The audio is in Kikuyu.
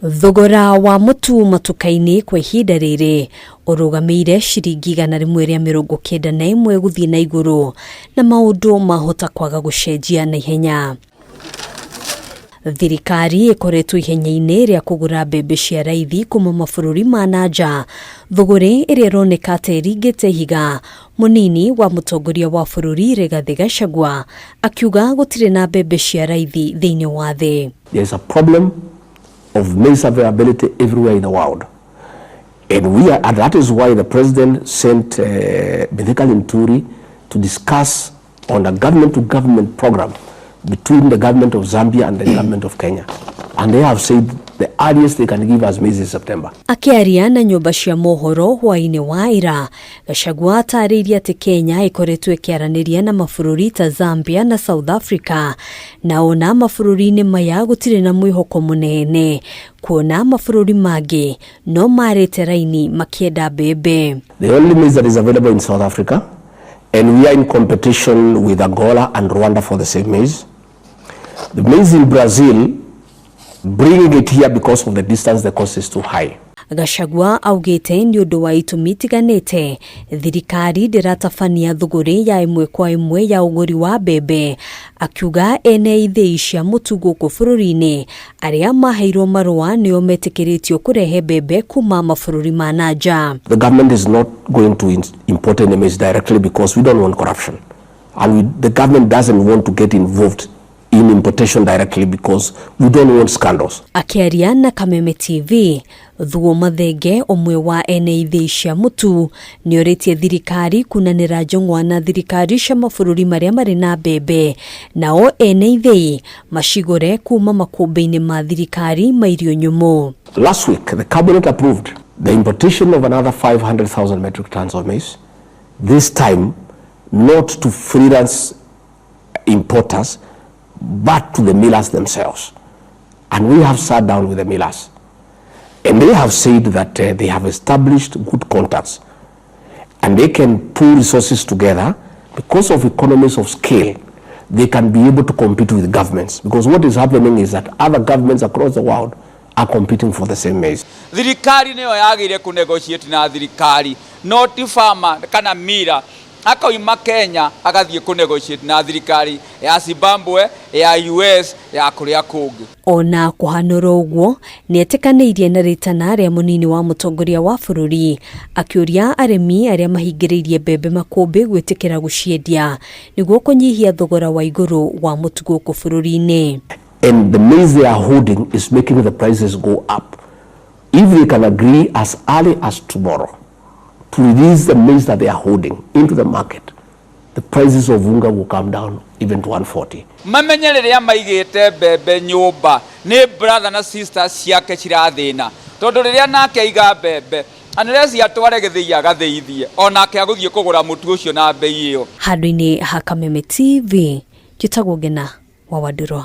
Thogora wa mũtu matuka-inĩ kwa ihinda rĩrĩ ũrũgamĩire ciringi 191 gũthiĩ na igũrũ, na maũndũ mahota kwaga gũcenjia na ihenya. Thirikari ĩkoretwo ihenya-inĩ rĩa kũgũra mbembe cia raithi kuma mabũrũri ma na nja, thũgũrĩ ĩrĩa ĩroneka ta ĩringĩte ihiga. Mũnini wa mũtongoria wa bũrũri Rigathĩ Gachagua akiuga gũtirĩ na mbembe cia raithi thĩinĩ wa thĩ. There is a problem of maize availability everywhere in the world. And that is why the president sent Mithika Linturi to discuss on a government-to-government program between the government of Zambia and the government of Kenya. And they have said the earliest they can give us maize is September. Akĩaria na nyũmba cia mohoro hwaĩ-inĩ wa ira, Gachagua atarĩirie atĩ Kenya ĩkoretwo ĩkĩaranĩria na mabũrũri ta Zambia na South Africa, na ona mabũrũri-inĩ maya gũtirĩ na mwĩhoko mũnene kuona mabũrũri mangĩ no marĩte raini makĩenda mbembe. The only maize that is available in South Africa, and we are in competition with Angola and Rwanda for the same maize. The maize in Brazil, bringing it here because of the distance, the cost is too high. Gachagua augĩte nĩ ũndũ wa itũmi itiganĩte thirikari ndĩratabania thũgũrĩ ya ĩmwe kwa ĩmwe ya ũgũri wa mbembe, akiuga ene ithĩi cia mũtu gũkũ bũrũri-inĩ arĩa maheirwo marũa nĩo metĩkĩrĩtio kũrehe mbembe kuma mabũrũri ma na nja. The government is not going to import any maize directly because we don't want corruption. And the government doesn't want to get involved in importation directly because we don't want scandals. Akĩaria na Kameme TV, Thuo Mathenge, ũmwe wa ene ithĩi cia mũtu, nĩorĩtie thirikari kunanĩra njong'wa na thirikari cia mabũrũri marĩa marĩ na mbembe, nao ene ithĩi macigũre kuma makũmbĩ-inĩ ma thirikari ma irio nyũmũ. Last week, the cabinet approved the importation of another 500,000 metric tons of maize, this time not to freelance importers, but to the millers themselves. And we have sat down with the millers. And they have said that they have established good contacts and they can pool resources together. Because of economies of scale, they can be able to compete with governments. Because what is happening is that other governments across the world are competing for the same maize. Thirikari nĩyo yagĩrĩire kũ negotiate na thirikari, no ti farmer kana miller akauma Kenya agathiĩ kũ negotiate na thirikari ya Zimbabwe, ya US, ya kũrĩa kũngĩ. Ona kũhanũra ũguo, nĩetĩkanĩirie na rĩtana rĩa mũnini wa mũtongoria wa bũrũri akĩũria arĩmi arĩa mahingĩrĩirie mbembe makũmbĩ gwĩtĩkĩra gũciendia nĩguo kũnyihia thogora wa igũrũ wa mũtu gũkũ bũrũri-inĩ. And the maize they are holding is making the prices go up. If they can agree as early as tomorrow to release the maize that they are holding into the market, the prices of unga will come down even to 140. Mamenye rĩrĩa maigĩte mbembe nyũmba nĩ brother na sister ciake cirathĩna, tondũ rĩrĩa nake aiga mbembe unless atware gĩthĩi agathĩithie, onake agũthiĩ kũgũra mũtu ũcio na mbei ĩyo. Handũ-inĩ ha Kameme TV, njĩtagwo Ngena wa Wandũrwa.